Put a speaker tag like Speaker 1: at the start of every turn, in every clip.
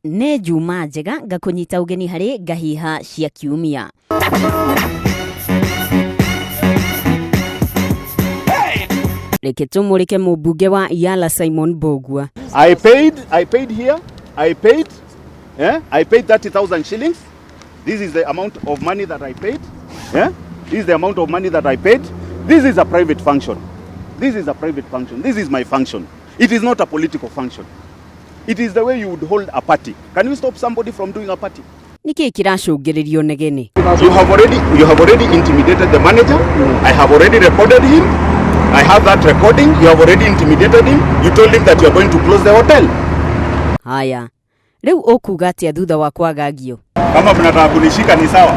Speaker 1: Nĩ Njuma njega ngakũnyita ũgeni harĩ Ngahiha cia Kiumia. Reke tũmũrĩke mũmbunge wa Yala Simon Mbugua.
Speaker 2: I paid here, I paid, eh? I paid 30,000 shillings. This is the amount of money that I paid. Yeah? This is the amount of money that I paid. This is a private function. This is a private function. This is my function. It is not a political function. It is the way you would hold a party. Can you stop somebody from doing a party?
Speaker 1: Nĩkĩ kĩracũngĩrĩrio negene?
Speaker 2: You have already intimidated the manager. I have already recorded him. I have that recording. You have already intimidated him. You told him that you are going to close the hotel.
Speaker 1: Haya, rĩu ũkuga atĩa thutha wa kwagagio?
Speaker 2: Kama mnataka kunishika ni sawa.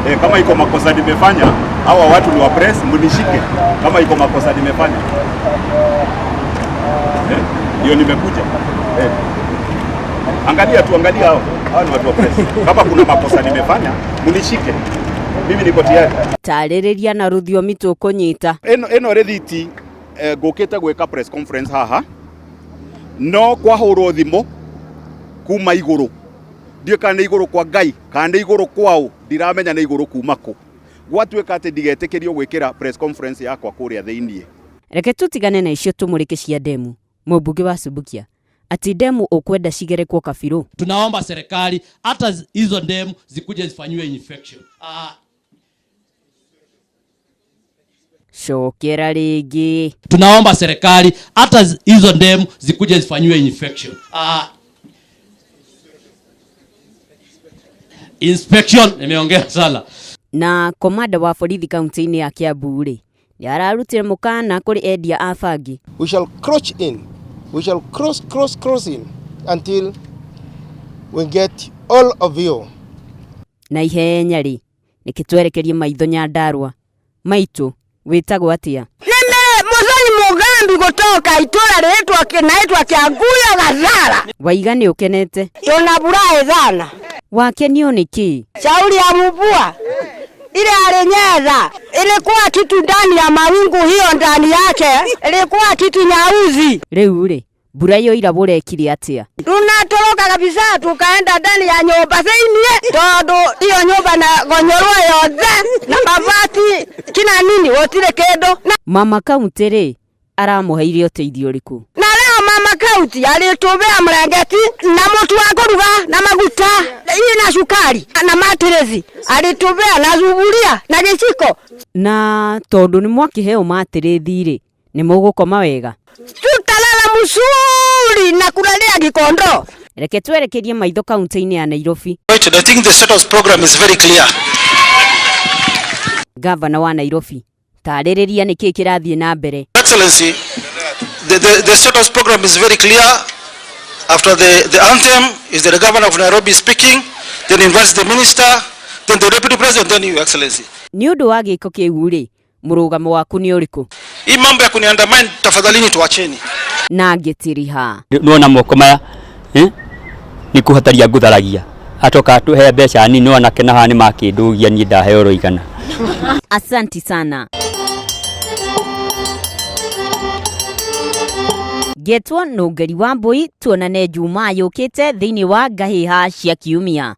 Speaker 2: E, kama iko makosa nimefanya, hawa watu ni wa press, mnishike kama iko makosa nimefanya. Eh, ndio nimekuja. Eh. Angalia tu, angalia hao. Hawa ni watu wa press. Kama kuna makosa nimefanya, mnishike. Mimi niko tayari.
Speaker 1: Tarĩrĩria na rũthiomi tũkũnyita.
Speaker 2: Ĩno ĩno rĩthiti eh, ngũkĩte gwĩka press conference haha no kwahũrwo thimũ kuma igũrũ ndiũĩ kana nĩ igũrũ kwa Ngai kana nĩ igũrũ kwaũ ndiramenya nĩ igũrũ kuma kũ gwatuĩka atĩ ndigetĩkĩrio gwĩkĩra press conference yakwa kũrĩa thĩiniĩ.
Speaker 1: Reke tũtigane na icio tũmũrĩke cia ndemu. Mũmbunge wa Subukia ati ndemu ũkwenda cigerekwo kabirũ.
Speaker 3: Tunaomba serikali hata hizo ndemu zikuje zifanyiwe inspection.
Speaker 1: Cokera rĩngĩ.
Speaker 3: Tunaomba serikali hata hizo ndemu zikuje zifanyiwe inspection. Inspection nimeongea sana.
Speaker 1: Na komanda wa borithi kaunti-inĩ ya Kiambu rĩ, nĩ ararutire mũkana kũrĩ endia a bangi.
Speaker 4: We shall crouch in. We shall cross, cross, cross in until we get all of you.
Speaker 1: Na ihenya rĩ, nĩkĩ twerekerie maitho Nyandarua. Maitũ, wĩtagwo atĩa?
Speaker 5: Nĩ Mũthoni Mũgambi gũtoka itũra rĩtwa kĩnaĩtwa Kĩanguyo Gathara.
Speaker 1: Waiga nĩ ũkenete?
Speaker 5: Tuna burahi thana.
Speaker 1: Wakenio nĩ kĩ?
Speaker 5: Shauri ya mvua ile alinyesha ilikuwa kitu ndani ya mawingu, hiyo ndani yake ilikuwa kitu nyauzi.
Speaker 1: Rĩu rĩ, mbura yoira mũrekire atĩa?
Speaker 5: Tunatoroka kabisa tukaenda ndani ya nyumba thĩiniĩ, tondu hiyo nyumba na gonyorwo yothe na mabati kina nini gũtirĩ kĩndũ.
Speaker 1: Mama kaunti rĩ, aramũheire ũteithio ũrĩkũ?
Speaker 5: Na leo mama kaunti alitubea mrengeti na mũtu wa kũruga na maguta hii na cukari na matirezi, alitubea na suburia na gĩciko.
Speaker 1: Na tondũ nĩ mwakĩheo matĩrĩthi rĩ, nĩ mũgũkoma wega?
Speaker 5: Tutalala mzuri na kulalia gikondo.
Speaker 1: Reke twerekerie maitho kaunti-inĩ ya Nairobi.
Speaker 6: I think the status program is very clear.
Speaker 1: Gavana wa Nairobi, tarĩrĩria nĩkĩ kĩrathiĩ na mbere.
Speaker 6: Excellency, the status program is very clear. After the anthem is the governor of Nairobi speaking, then invites the minister, then the deputy president, then you, Excellency.
Speaker 1: Nĩ ũndũ wa gĩko kĩu rĩ, mũrũgamo waku nĩ ũrĩkũ?
Speaker 6: Hii mambo ya kuniandamine tafadhalini tuacheni.
Speaker 1: Na ngĩtiriha.
Speaker 7: Nĩwona moko maya, eh? Nĩ kũhataria ngũtharagia. Atoka atũhe mbeca nini no anake na haha nĩ makĩndũgia niĩ ndaheo rũigana.
Speaker 1: Asanti sana. Ngetwo Nũngeri wa Mbũi, tuonane Jumaa yũkĩte thĩinĩ wa Ngahĩha cia Kiumia.